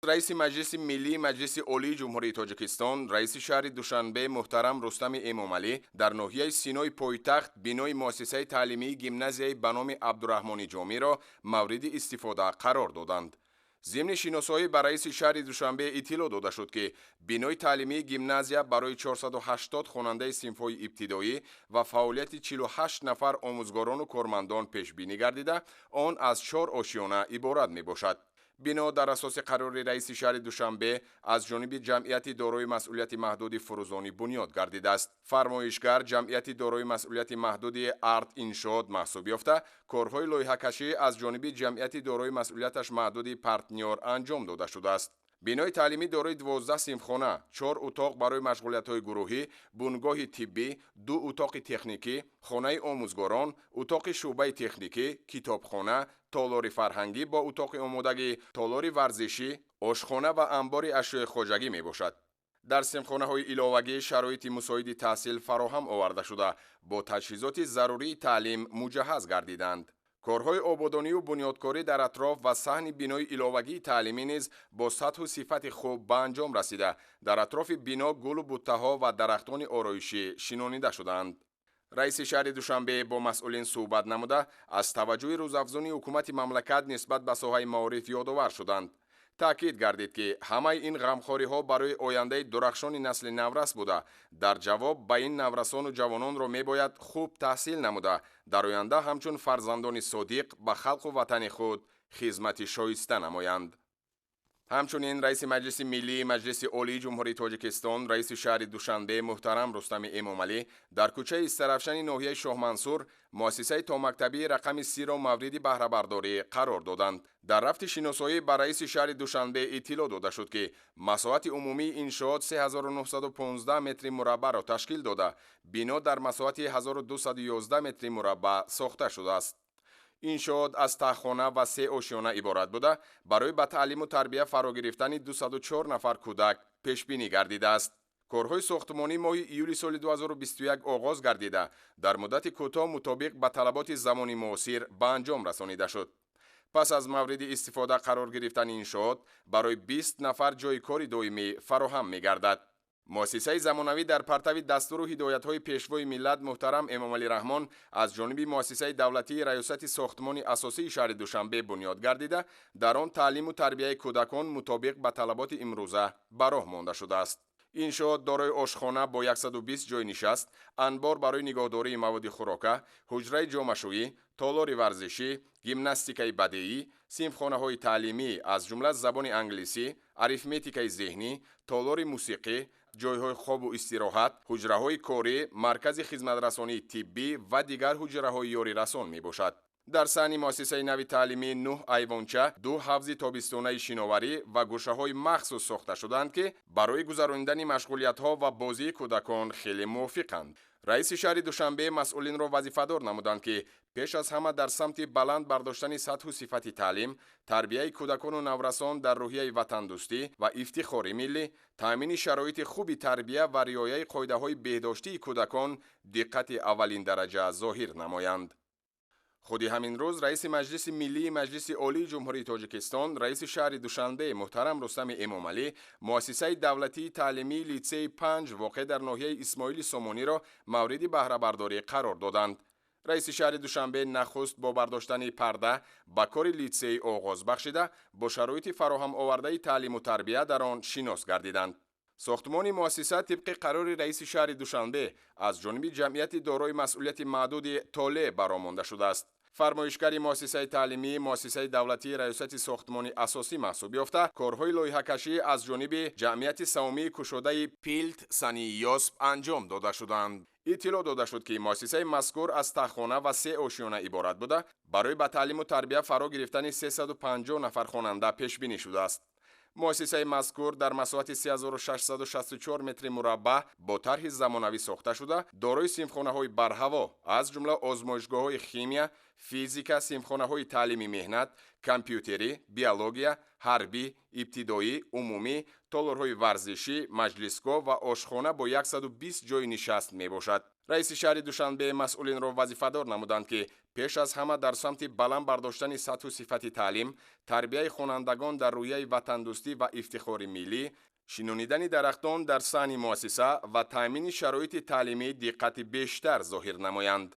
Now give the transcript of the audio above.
Раиси Маҷлиси Миллии Маҷлиси Олии Ҷумҳурии Тоҷикистон, раиси шаҳри Душанбе муҳтарам Рустами Эмомалӣ дар ноҳияи Синои пойтахт бинои муассисаи таълимии гимназияи ба номи Абдураҳмони Ҷомиро мавриди истифода қарор доданд. Зимни шиносоӣ ба раиси шаҳри Душанбе иттилоъ дода шуд, ки бинои таълимии гимназия барои 480 хонандаи синфҳои ибтидоӣ ва фаъолияти 48 нафар омӯзгорону кормандон пешбинӣ гардида, он аз чор ошёна иборат мебошад. Бино дар асоси қарори раиси шаҳри Душанбе аз ҷониби ҷамъияти дорои масъулияти маҳдуди Фурӯзонӣ бунёд гардидааст. Фармоишгар ҷамъияти дорои масъулияти маҳдуди Арт Иншоот маҳсуб ёфта, корҳои лоиҳакашӣ аз ҷониби ҷамъияти дорои масъулияташ маҳдуди Партнёр анҷом дода шудааст. Бинои таълимӣ дорои 12 синфхона, чор утоқ барои машғулиятҳои гурӯҳӣ, бунгоҳи тиббӣ, ду утоқи техникӣ, хонаи омӯзгорон, утоқи шӯъбаи техникӣ, китобхона, толори фарҳангӣ бо утоқи омодагӣ, толори варзишӣ, ошхона ва анбори ашёи хоҷагӣ мебошад. Дар синфхонаҳои иловагӣ шароити мусоиди таҳсил фароҳам оварда шуда, бо таҷҳизоти зарурии таълим муҷаҳҳаз гардиданд. Корҳои ободонию бунёдкорӣ дар атроф ва саҳни бинои иловагии таълимӣ низ бо сатҳу сифати хуб ба анҷом расида, дар атрофи бино гулу буттаҳо ва дарахтони ороишӣ шинонида шудаанд. Раиси шаҳри Душанбе бо масъулин суҳбат намуда, аз таваҷҷӯҳи рӯзафзуни ҳукумати мамлакат нисбат ба соҳаи маориф ёдовар шуданд. Таъкид гардид, ки ҳамаи ин ғамхориҳо барои ояндаи дурахшони насли наврас буда, дар ҷавоб ба ин наврасону ҷавононро мебояд хуб таҳсил намуда, дар оянда ҳамчун фарзандони содиқ ба халқу ватани худ хизмати шоиста намоянд. Ҳамчунин раиси Маҷлиси Миллии Маҷлиси Олии Ҷумҳурии Тоҷикистон, раиси шаҳри Душанбе муҳтарам Рустами Эмомалӣ дар кӯчаи Истаравшани ноҳияи Шоҳмансур муассисаи томактабии рақами 30-ро мавриди баҳрабардорӣ қарор доданд. Дар рафти шиносоӣ ба раиси шаҳри Душанбе иттилоъ дода шуд, ки масоҳати умумии иншоот 3915 метри мураббаъро ташкил дода, бино дар масоҳати 1211 метри мураббаъ сохта шудааст. Иншоот аз таҳхона ва се ошёна иборат буда, барои ба таълиму тарбия фаро гирифтани 204 нафар кӯдак пешбинӣ гардидааст. Корҳои сохтмонӣ моҳи июли соли 2021 оғоз гардида, дар муддати кӯтоҳ мутобиқ ба талаботи замони муосир ба анҷом расонида шуд. Пас аз мавриди истифода қарор гирифтани иншоот барои 20 нафар ҷойи кори доимӣ фароҳам мегардад. Муассисаи замонавӣ дар партави дастуру ҳидоятҳои Пешвои миллат муҳтарам Эмомалӣ Раҳмон аз ҷониби муассисаи давлатии Раёсати сохтмони асосии шаҳри Душанбе бунёд гардида, дар он таълиму тарбияи кӯдакон мутобиқ ба талаботи имрӯза ба роҳ монда шудааст. Иншоот дорои ошхона бо 120 ҷойи нишаст, анбор барои нигоҳдории маводи хӯрока, ҳуҷраи ҷомашӯӣ, толори варзишӣ, гимнастикаи бадеӣ, синфхонаҳои таълимӣ, аз ҷумла забони англисӣ, арифметикаи зеҳнӣ, толори мусиқӣ, ҷойҳои хобу истироҳат, ҳуҷраҳои корӣ, маркази хизматрасонии тиббӣ ва дигар ҳуҷраҳои ёрирасон мебошад. Дар саҳни муассисаи нави таълимӣ нӯҳ айвонча, ду ҳавзи тобистонаи шиноварӣ ва гӯшаҳои махсус сохта шудаанд, ки барои гузаронидани машғулиятҳо ва бозии кӯдакон хеле мувофиқанд. Раиси шаҳри Душанбе масъулинро вазифадор намуданд, ки пеш аз ҳама дар самти баланд бардоштани сатҳу сифати таълим, тарбияи кӯдакону наврасон дар рӯҳияи ватандӯстӣ ва ифтихори миллӣ, таъмини шароити хуби тарбия ва риояи қоидаҳои беҳдоштии кӯдакон диққати аввалиндараҷа зоҳир намоянд. Худи ҳамин рӯз раиси Маҷлиси Миллии Маҷлиси Олии Ҷумҳурии Тоҷикистон, раиси шаҳри Душанбе муҳтарам Рустами Эмомалӣ муассисаи давлатии таълимии литсеи 5 воқеъ дар ноҳияи Исмоили Сомониро мавриди баҳрабардорӣ қарор доданд. Раиси шаҳри Душанбе нахуст бо бардоштани парда ба кори литсей оғоз бахшида, бо шароити фароҳам овардаи таълиму тарбия дар он шинос гардиданд. Сохтмони муассиса тибқи қарори раиси шаҳри Душанбе аз ҷониби ҷамъияти дорои масъулияти маҳдуди Толе бароҳ монда шудааст. Фармоишгари муассисаи таълимӣ муассисаи давлатии Раёсати сохтмони асосӣ маҳсуб ёфта, корҳои лоиҳакашӣ аз ҷониби ҷамъияти саҳомии кушодаи Пилт Саниёсп анҷом дода шуданд. Иттилоъ дода шуд, ки муассисаи мазкур аз таҳхона ва се ошёна иборат буда, барои ба таълиму тарбия фаро гирифтани 350 нафар хонанда пешбинӣ шудааст. Муассисаи мазкур дар масоҳати 3664 метри мураббаъ бо тарҳи замонавӣ сохта шуда, дорои синфхонаҳои барҳаво, аз ҷумла озмоишгоҳҳои химия, физика, синфхонаҳои таълими меҳнат, компютерӣ, биология, ҳарбӣ, ибтидоӣ, умумӣ, толорҳои варзишӣ, маҷлисгоҳ ва ошхона бо 120 ҷойи нишаст мебошад. Раиси шаҳри Душанбе масъулинро вазифадор намуданд, ки пеш аз ҳама дар самти баланд бардоштани сатҳу сифати таълим, тарбияи хонандагон дар рӯҳияи ватандӯстӣ ва ифтихори миллӣ, шинонидани дарахтон дар саҳни муассиса ва таъмини шароити таълимӣ диққати бештар зоҳир намоянд.